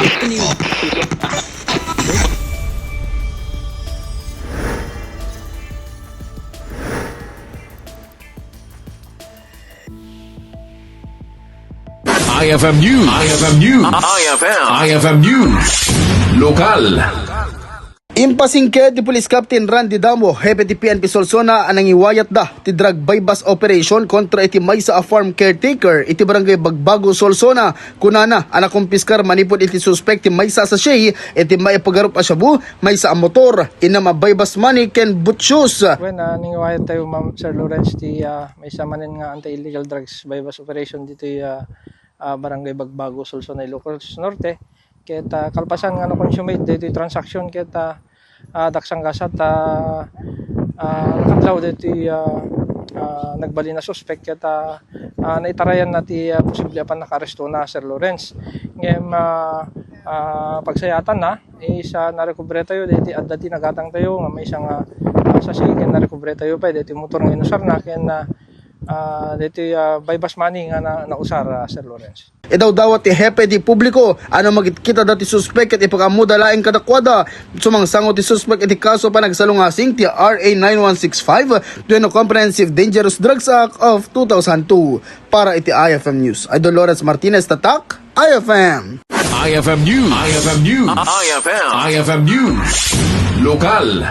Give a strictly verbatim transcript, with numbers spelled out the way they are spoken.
I F M News. I F M News. I F M. I F M News. Lokal. Impasingked ti Police Captain Randy Damo, hepe ti P N P Solsona, a nangiwayatda ti drug buy-bust operation kontra iti maysa a farm caretaker iti Barangay Bagbago, Solsona. Kunana a nakumpiskar manipud iti suspek ti maysa a sachet iti maipagarup a shabu, maysa a motor, innem a buy-bust money ken boot shoes. Wen, ah, nangiwayat tayo, Ma'am, Sir Lawrence, ti, ah, maysa manen nga anti-illegal drugs buy-bust operation ditoy, ah, ah, Barangay Bagbago, Solsona, Ilocos Norte. Ket, ah, kalpasan nga na-consummate daytoy transaction ket, ah, ah, daksanggasat, ah, ah, nakadlaw daytoy, ah, ah, nagbalin a suspek ket, ah, ah, naitarayan na ti, ah, posible a pannakaarestona, Sir Lawrence. Ngem, ah, ah, pagsayaatan na, is, ah, narecover tayo daytoy adda ti nagatang tayo nga maysa nga, ah, sachet ken narecover tayo pay daytoy motor nga inusarna ken, ah, ah, daytoy, ah, buy-bust money nga na, nausar, ah, Sir Lawrence. Idawdawat ti hepe ti publiko a no makitkitada ti suspek ket ipakaammoda laeng kadakuada. Sumangsango ti suspek iti kaso panagsalungasing ti R A nine one six five wenno Comprehensive Dangerous Drugs Act of two thousand two. Para iti I F M News, Idol Lawrence Martinez, Tatak, I F M. I F M News. I F M News. I F M. I F M News. Lokal.